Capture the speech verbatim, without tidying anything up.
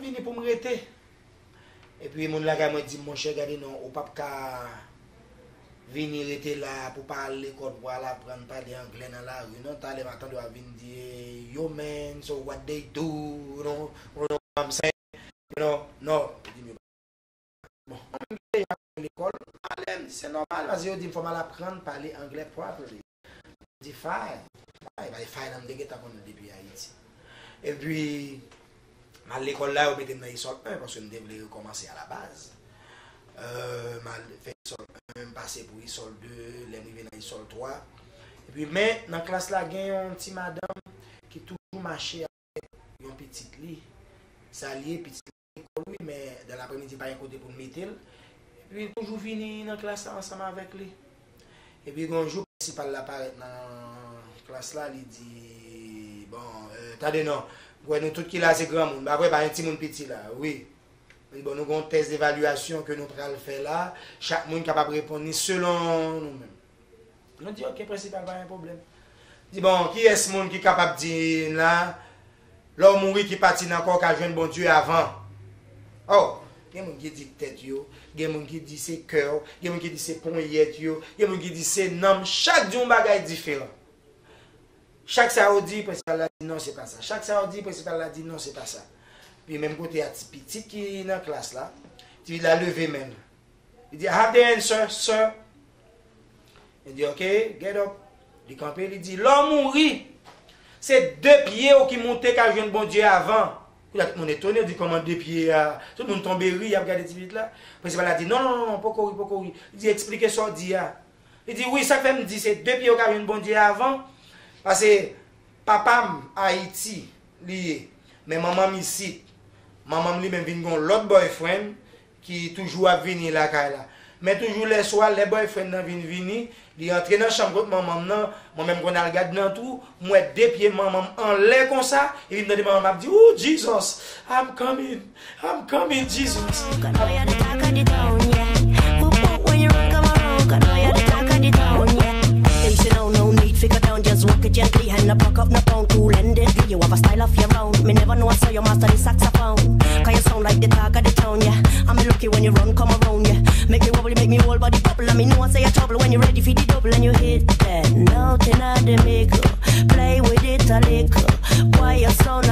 vini pou m rete. Epi moun lakay mwen di m, monchè, gade non, ou p ap ka vini rete la pou pa al lekòl, pou al aprann pale anglè nan lari non. Talè m ap tande w ap vin di, yo man, so what they do, you know, you know what I'm saying? You know, non, li di m, bon, mwen menm ki deja al lekòl, m ale, m di se nòmal, paske yo di m fò m al aprann pale anglè properly. M di fine, fine, bay fine, m te gentan konnen depi Ayiti. Epi, m al lekòl la, yo mete m nan isòl en, paske m te vle rekòmanse alabaz. Euh, m al fè isòl en, m pase pou isòl de, lè m rive nan isòl twa. Epi, men, nan klas la, gen yon ti madanm ki toujou mache yon pitit li. Sa l ye, pitit li lekòl, wi, men dan lapremidi, pa gen kote pou l mete l. Epi, li toujou vini nan klas la ansanm avèk li. Epi, gen yon jou, prensipal la parèt nan klas la, li di, bon, euh, tande non, m kwè nou tout ki la se granmoun, pa vre, pa gen timoun piti la, wi. Li di, bon, nou gen yon tès devalyasyon ke nou pral fè la, chak moun kapab reponn li selon nou menm. Nou di, ok, prensipal, pa gen pwoblèm. Di, bon, kiyès moun ki kapab di la, lè w mouri, ki pati nan kò w ka jwenn Bondye avan? Oh, gen moun ki di tèt yo, gen moun ki di se kè w, gen moun ki di se ponyèt yo, gen moun ki di se nanm, chak di yon bagay diferan. Chak sa yo di, prensipal la di non, se pa sa. Chak sa yo di, prensipal la di non, se pa sa. Pi menm kote a ti pitit ki nan klas la, ti pitit la leve men l. Li di, I have the answer, sir. Li di, ok, get up. Li kanpe, li di, lè w mouri, se de pye w ki moute k al jwenn Bondye avan. Kounye a tout moun etone, yo di, kòman de pye a? Tout moun tonbe ri, y ap gade ti pitit la. Prensipal la di, non, non, non, non, poko ri, poko ri. Li di, eksplike sa w di a. Li di, wi, sa k fè m di se de pye w k al jwenn Bondye avan, paske papa m Ayiti li ye, men manman m isit. Manman m li menm vin gen yon lòt boyfriend ki toujou ap vini lakay la. Men toujou lè swa, lè boyfriend nan vin vini, li antre nan chanm kot manman m nan, mwen menm konn al gad nan twou, m wè de pye manman m anlè konsa, epi m tande manman m ap di, ooh, Jesus, I'm coming, I'm coming, Jesus. Cause now you're the talk of the town, yeah. Whoop, whoop, when you run come around, cause now you're the talk of the town, yeah. Patience, no, no need fi go down, just walk it gently, hand no pack up, no pound, cool and deadly, you have a style of your own. Me never know I saw your master the saxophone, cause you sound like the talk of the town, yeah. I'm lucky when you run come around, yeah. Make me wobble, you make me whole body bubble, and me know I say you trouble when you ready for the double and you hit that note in the middle. Play with it a little, quiet sound